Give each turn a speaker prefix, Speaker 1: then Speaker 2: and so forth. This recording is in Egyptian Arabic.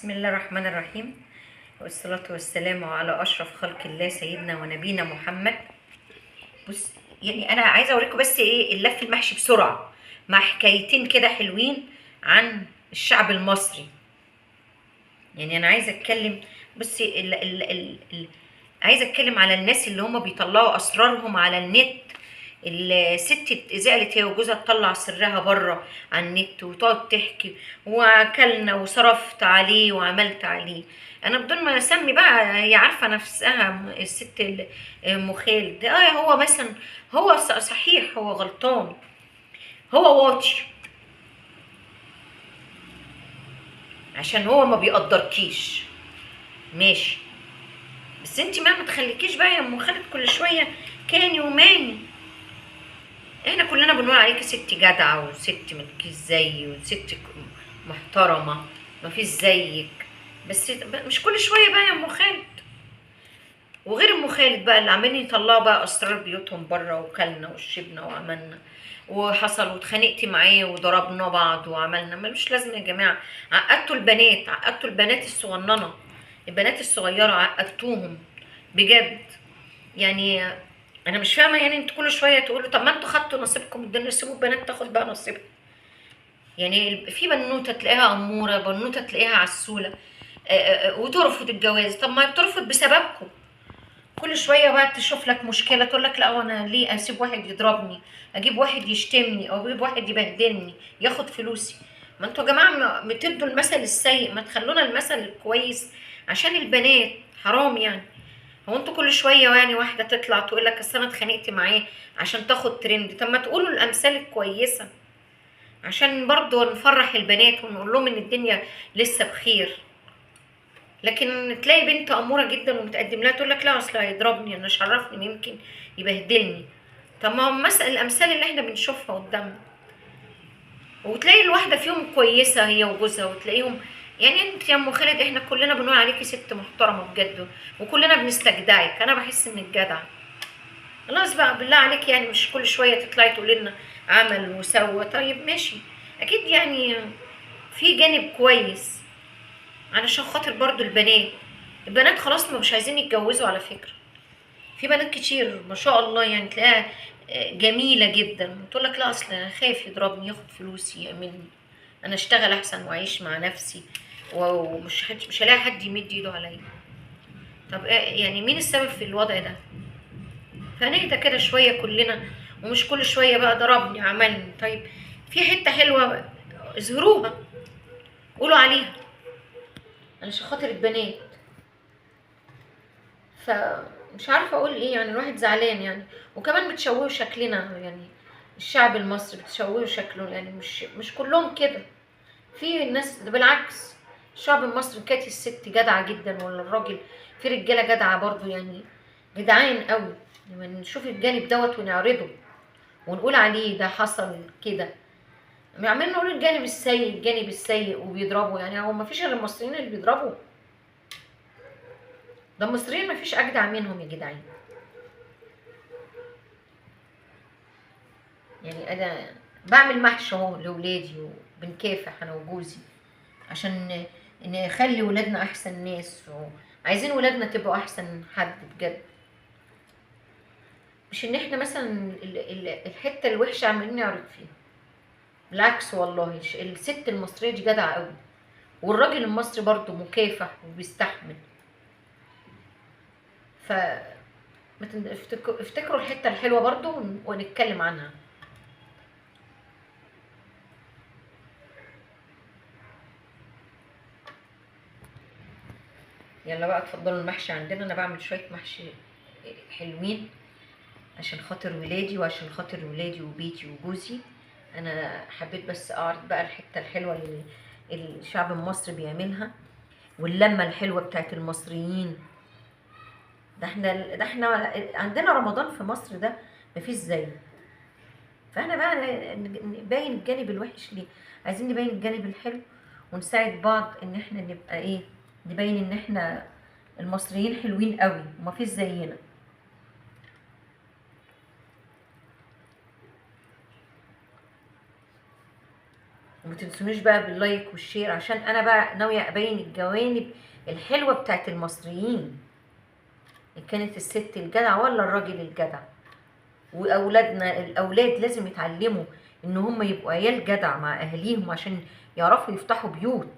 Speaker 1: بسم الله الرحمن الرحيم، والصلاة والسلام على أشرف خلق الله سيدنا ونبينا محمد. بص يعني أنا عايزة أوريكم بس إيه اللف المحشي بسرعة مع حكايتين كده حلوين عن الشعب المصري. يعني أنا عايزة أتكلم، بصي ال ال ال ال عايزة أتكلم على الناس اللي هم بيطلعوا أسرارهم على النت. الست زعلت هي وجوزها تطلع سرها بره على النت وتقعد تحكي واكلنا وصرفت عليه وعملت عليه. انا بدون ما اسمي بقى، هي عارفه نفسها الست ام خالد. هو مثلا هو صحيح هو غلطان، هو واطي عشان هو ما بيقدركيش، ماشي، بس انت ما تخليكيش بقى يا ام خالد كل شوية كاني وماني. احنا كلنا بنقول عليكي ست جدعه وست مالكيش زي وست محترمه مفيش زيك، بس مش كل شوية بقى يا ام خالد. وغير ام خالد بقى اللي عمالين يطلعوا بقى اسرار بيوتهم بره، وكلنا وشربنا وعملنا وحصل واتخانقتي معاه وضربنا بعض وعملنا، ملوش لازمه يا جماعة. عقدتوا البنات، عقدتوا البنات الصغننه، البنات الصغيرة عقدتوهم بجد. يعني انا مش فاهمه، يعني انتوا كل شوية تقولوا طب ما انتوا خدتوا نصيبكم الدنيا، سيبوا البنات تاخد بقى نصيبها. يعني في بنوته تلاقيها اموره، بنوته تلاقيها عسوله، وترفض الجواز. طب ما بترفض بسببكم. كل شوية بقى تشوف لك مشكلة تقول لك لا انا ليه اسيب واحد يضربني، اجيب واحد يشتمني، او اجيب واحد يبهدلني ياخد فلوسي. ما انتوا يا جماعة بتدوا المثل السيء، ما تخلونا المثل الكويس عشان البنات، حرام يعني. هو انتوا كل شوية يعني واحدة تطلع تقول لك اصل انا اتخانقت معاه عشان تاخد ترند. طب ما تقولوا الامثال الكويسة عشان برضو نفرح البنات ونقول لهم ان الدنيا لسه بخير. لكن تلاقي بنت اموره جدا ومتقدم لها تقول لك لا اصل هيضربني، انا مش عرفني، يمكن يبهدلني. طب ما هو مثلا الامثال اللي احنا بنشوفها قدامنا، وتلاقي الواحدة فيهم كويسة هي وجوزها، وتلاقيهم يعني انت يا ام خالد احنا كلنا بنقول عليكي ست محترمه بجد وكلنا بنستجدعك. انا بحس انك جدعه. خلاص بقى بالله عليك، يعني مش كل شوية تطلعي تقولي لنا عمل وسوى. طيب ماشي، اكيد يعني في جانب كويس علشان خاطر برضو البنات. البنات خلاص ما مش عايزين يتجوزوا على فكرة. في بنات كتير ما شاء الله يعني تلاقيها جميلة جدا تقول لك لا اصل انا خايف يضربني، ياخد فلوسي، يعملني، انا اشتغل احسن واعيش مع نفسي ومش مش هلاقي حد يمد ايده عليا. طب يعني مين السبب في الوضع ده؟ فنهدى كده شوية كلنا، ومش كل شوية بقى ضربني عملني. طيب في حتة حلوة اظهروها، قولوا عليها علشان خاطر البنات. فمش عارفه اقول ايه، يعني الواحد زعلان يعني. وكمان بتشوهوا شكلنا، يعني الشعب المصري بتشوهوا شكله، يعني مش كلهم كده، في ناس بالعكس. الشعب المصري كانت الست جدعه جدا ولا الراجل، في رجاله جدعه برضو، يعني جدعان قوي. لما نشوف الجانب دوت ونعرضه ونقول عليه ده حصل كده، عمالين نقول الجانب السيء الجانب السيء وبيضربوا. يعني هو ما فيش غير المصريين اللي بيضربوا؟ ده المصريين ما فيش اجدع منهم يا جدعان. يعني انا بعمل محشي اهو لاولادي وبنكافح انا وجوزي عشان نخلي ولادنا احسن ناس، وعايزين ولادنا تبقوا احسن حد بجد. مش ان احنا مثلا الحتة الوحشة عمالين نعرض فيها، بالعكس والله الست المصرية دي جدعه قوي، والراجل المصري برضو مكافح وبيستحمل. ف افتكروا الحتة الحلوة برضو ونتكلم عنها. يلا بقى اتفضلوا المحشي عندنا. انا بعمل شوية محشي حلوين عشان خاطر ولادي، وعشان خاطر ولادي وبيتي وجوزي. انا حبيت بس اعرض بقى الحتة الحلوة اللي الشعب المصري بيعملها، واللمه الحلوة بتاعت المصريين. ده احنا عندنا رمضان في مصر ده مفيش زيه. فاحنا بقى نبين الجانب الوحش ليه؟ عايزين نبين الجانب الحلو ونساعد بعض ان احنا نبقى ايه، نبين ان احنا المصريين حلوين قوي ومفيش زينا. وما تنسونيش بقى بال like وال share، عشان انا بقى ناوية ابين الجوانب الحلوة بتاعت المصريين، ان كانت الست الجدع ولا الراجل الجدع. واولادنا الاولاد لازم يتعلموا ان هم يبقوا عيال جدع مع اهاليهم عشان يعرفوا يفتحوا بيوت.